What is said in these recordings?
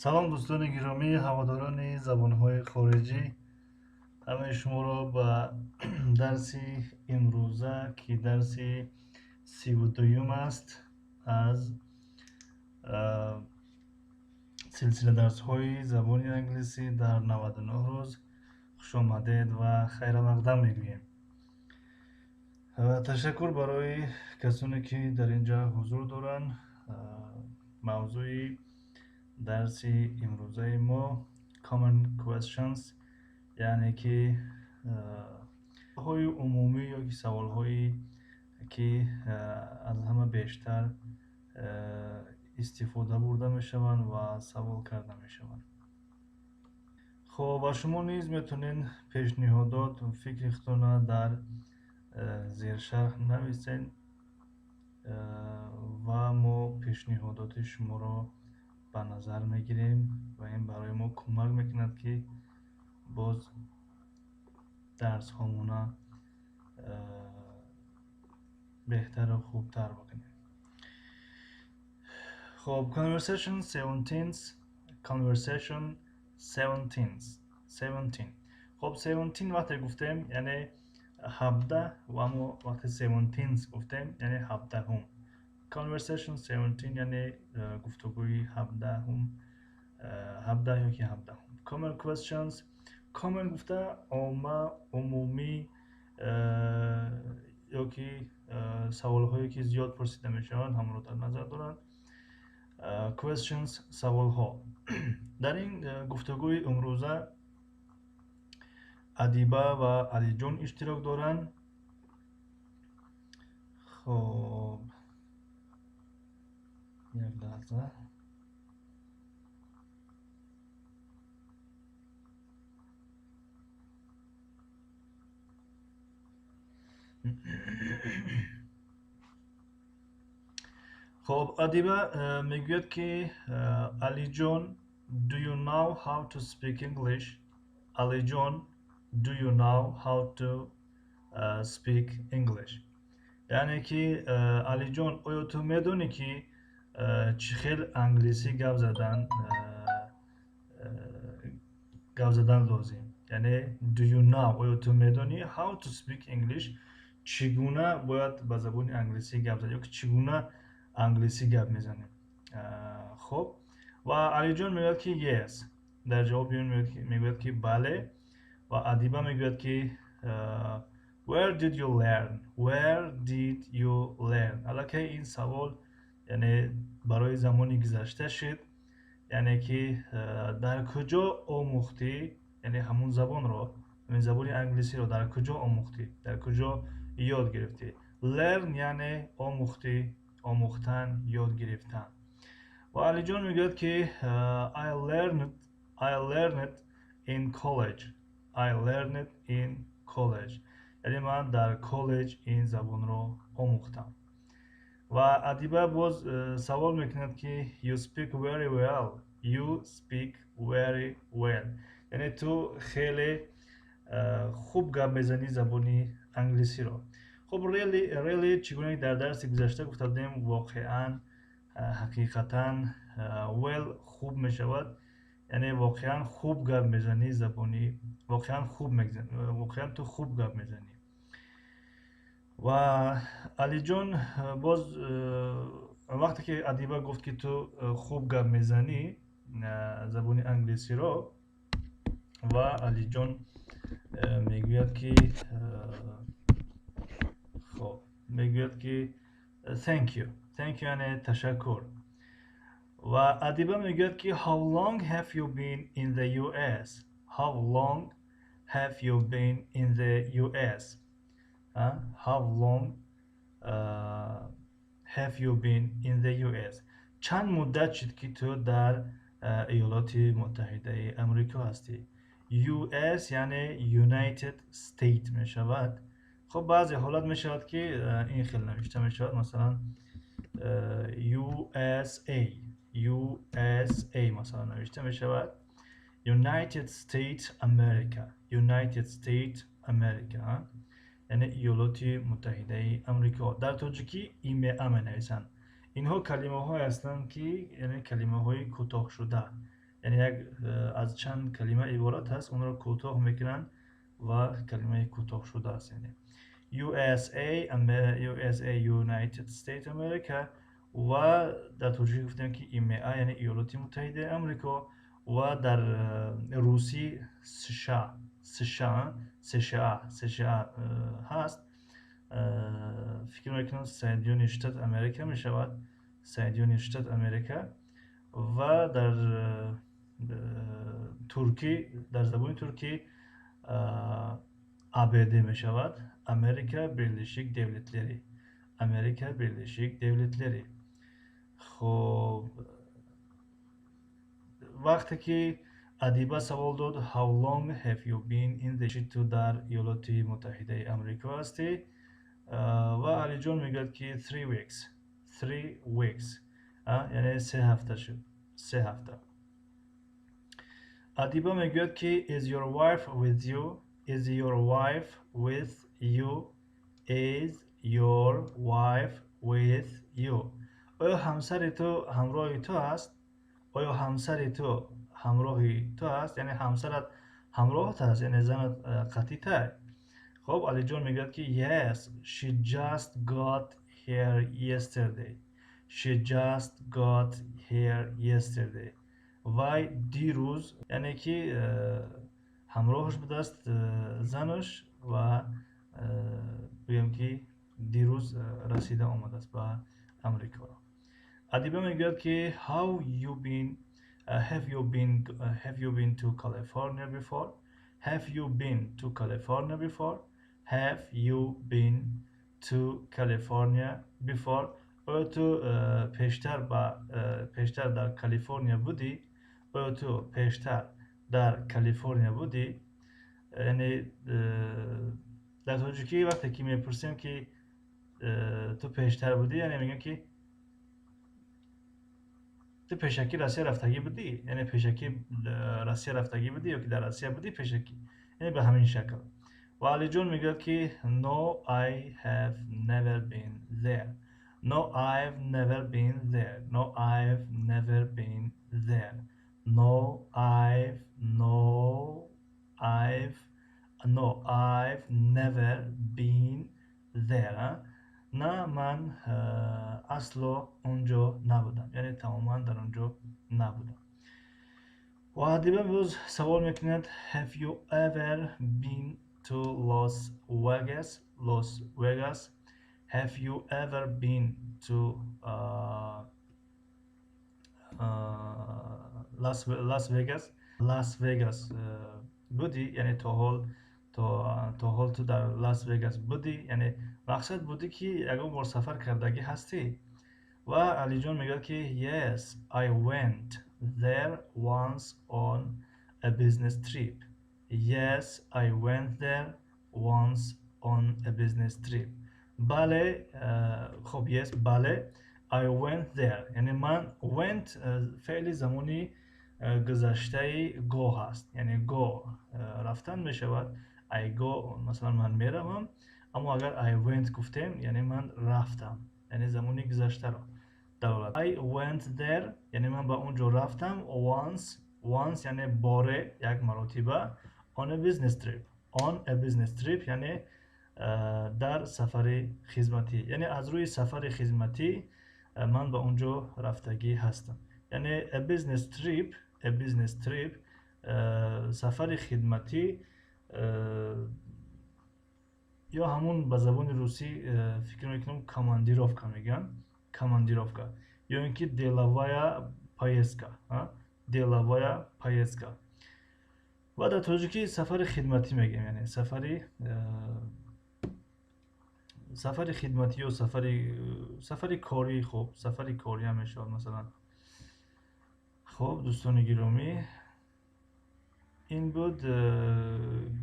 Салом, дӯстони гиромӣ, ҳаводорони забонҳои хориҷӣ. Ҳамаи шуморо ба дарси имрӯза, ки дарси 32-юм аст аз силсила дарсҳои забони англисӣ дар 99 рӯз, хушомадед ва хайрамақдам мегӯем. Ташаккур барои касоне, ки дар ин ҷо ҳузур доранд. Мавзӯи дарси имрӯзаи мо common questions, яъне ки ҳои умумӣ ё ки саволҳое, ки аз ҳама бештар истифода бурда мешаванд ва савол карда мешаванд. Хоб, ва шумо низ метавонед пешниҳодот, фикри худтонро дар зершарҳ нависед ва мо пешниҳодоти шуморо ба назар мегирем ва ин барои мо кӯмак мекунад, ки боз дарсҳомона беҳтару хубтар бикунем. Хоб, conversation 17, conversation 17, 17. Хоб, 17 вақте гуфтем, яъне 17, ва мо вақте 17 гуфтем, яъне 17-ҳум. Conversation 17, яъне гуфтугӯи 17-ҳум, 17 ё ки 17-ҳум. Common questions. Common гуфта омма, умумӣ ё ки саволҳое, ки зиёд пурсида мешаванд, ҳамонро дар назар доранд. Questions саволҳо. Дар ин гуфтугӯи имрӯза Адиба ва Алиҷон иштирок доранд. Хоб, як лаҳза. Хоб, Адиба мегӯяд, ки Алиҷон, do you know how to speak English? Алиҷон, do you know how to speak English? Яъне ки Алиҷон, оё ту медонӣ, ки чӣ хел англисӣ гап задан лозим? Яъне do you know, оё ту медонӣ, how to speak English, чӣ гуна бояд ба забони англисӣ гап зад ё ки чӣ гуна англисӣ гап мезанем? Хоб, ва Алиҷон мегӯяд, ки yes. Дар ҷавоби он мегӯяд, ки бале. Ва Адиба мегӯяд, ки where did you learn? Where did you learn? Аллакай ин савол, яъне, барои замони гузашта шуд, яъне ки дар куҷо омӯхтӣ, яъне ҳамун забонро, ҳамин забони англисиро дар куҷо омӯхтӣ, дар куҷо ёд гирифтӣ? Learn яъне омӯхтӣ, омӯхтан, ёд гирифтан. Ва Алиҷон мегӯяд, ки I learned in college. I learned in college, яъне ман дар коллеҷ ин забонро омӯхтам. Ва Адиба боз савол мекунад, ки you speak very well. You speak very well, яъне ту хеле хуб гап мезанӣ забони англисиро. Хуб, really, really, чӣ гуна дар дарси гузашта гуфта будем, воқеан, ҳақиқатан, well хуб мешавад, яъне воқеан хуб гап мезанӣ забони, воқеан хуб, воқеан ту хуб гап мезанӣ. Ва Алиҷон боз, вақте ки Адиба гуфт, ки ту хуб гап мезанӣ забони англисиро, ва Алиҷон мегӯяд, ки хоб, мегӯяд, ки thank you. Thank you яъне ташаккур. Ва Адиба мегӯяд, ки how long have you been in the US? How long have you been in the US? How long have you been in the US? Чанд муддат шуд, ки ту дар Иёлоти Муттаҳидаи Амрико ҳастӣ? US яъне United State мешавад. Хуб, баъзе ҳолат мешавад, ки ин хел навишта мешавад, масалан USA, USA масалан навишта мешавад, United States America, United States America, яъне Иёлоти Муттаҳидаи Амрико. Дар тоҷикӣ ИМА менависанд. Инҳо калимаҳое ҳастанд, ки яъне калимаҳои кӯтоҳшуда, яъне як аз чанд калима иборат аст, онро кӯтоҳ мекунанд ва калимаи кӯтоҳшуда аст. Яъне USA, USA, United States America. Ва дар тоҷикӣ гуфтем, ки ИМА, яъне Иёлоти Муттаҳидаи Амрико. Ва дар русӣ США, США, США, США ҳаст. Фикр мекунам, Соединённые Штаты Америка мешавад, Соединённые Штаты Америка. Ва дар туркӣ, дар забони туркӣ АБД мешавад, Amerika Birleşik Devletleri, Amerika Birleşik Devletleri. Хоб, вақте ки Адиба савол дод how long have you been in the, ту дар Иёлоти Муттаҳидаи Амрико ҳастӣ, ва Алиҷон мегӯяд, ки 3 weeks. 3 weeks, яъне 3 ҳафта шуд, 3 ҳафта. Адиба мегӯяд, ки is your wife with you? Is your wife with you? Is your wife with you? Оё ҳамсари ту ҳамроҳи ту аст? Оё ҳамсари ту ҳамроҳи ту аст? Яъне ҳамсарат ҳамроҳат аст, яъне занат қатитай. Хоб, Алиҷон мегӯяд, ки yes, she just got here yesterday. She just got here yesterday. Вай дирӯз, яъне ки ҳамроҳаш будааст занаш ва гӯем, ки дирӯз расида омадааст ба Амрикоро. Адиба мегӯяд ки how you been, have you been to California before? Have you been to California before? Have you been to California before? Оё ту пештар дар Калифорния будӣ? Оё ту пештар дар Калифорния будӣ? Яъне дар тоҷикӣ вақте ки мепурсем ки ту пештар будӣ, яъне мегӯям ки ту пешакӣ Россия рафтагӣ будӣ, яъне пешакӣ Россия рафтагӣ будӣ ё ки дар Россия будӣ пешакӣ, яъне ба ҳамин шакл. Ва Алиҷон мегӯяд ки no, I have never been there. No, I've never been there. No, I've never been there. No, I've no, I've no, I've never been there. На, ман асло онҷо набудам, яъне тамоман дар онҷо набудам. Ва Адиба боз савол мекунад: have you ever been to Las Vegas? Las Vegas. Have you ever been to Las Vegas? Las Vegas будӣ, яъне то ҳол ту дар Лас Вегас будӣ, яъне мақсад будӣ ки ягон бор сафар кардагӣ ҳастӣ. Ва Алиҷон мегӯяд ки yes, I went there once on a business trip. Yes, I went there once on a business trip. Бале, хоб, yes, бале, I went there. Яъне ман went феъли замони гузаштаи go ҳаст, яъне go рафтан мешавад. I go, масалан ман меравам, аммо агар I went гуфтем, яъне ман рафтам, яъне замони гузаштаро далолат. I went there, яъне ман ба он ҷо рафтам. Once, once яъне боре, як маротиба. On a business trip, on a business trip яъне дар сафари хизматӣ, яъне аз рӯи сафари хизматӣ ман ба он ҷо рафтагӣ ҳастам. Яъне a business trip, a business trip сафари хидматӣ ё ҳамун ба забони русӣ фикр мекунам командировка мегӯянд, командировка ё ин ки деловая поездка, деловая поездка. Ва дар тоҷикӣ сафари хидматӣ мегӯем, яъне сафари хидматӣ ё сафари корӣ. Хуб, сафари корӣ ҳам мешавад масалан. Хуб, дӯстони гиромӣ, ин буд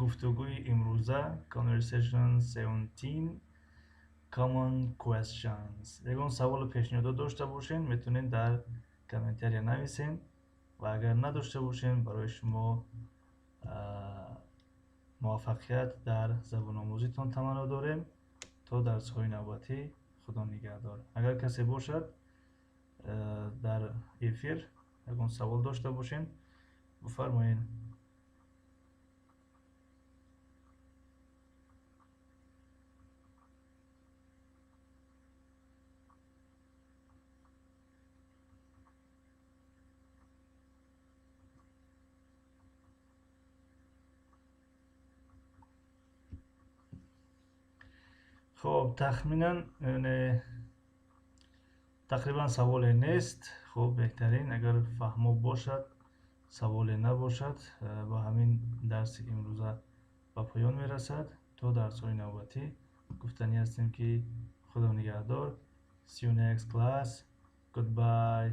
гуфтугӯи имрӯза, Conversation 17, Common Questions. Ягон саволу пешниҳодот дошта бошед, метавонед дар комментария нависед ва агар надошта бошед, барои шумо муваффақият дар забономӯзитон таманно дорем. То дарсҳои навбатӣ, Худо нигаҳдор. Агар касе бошад дар эфир ягон савол дошта бошед, бифармоед. Хуб, тахминан тақрибан саволе нест. Хуб, беҳтарин агар фаҳмо бошад, саволе набошад, ба ҳамин дарси имрӯза ба поён мерасад. То дарсҳои навбатӣ гуфтанӣ ҳастем ки Худо нигаҳдор. See you next class. Goodbye.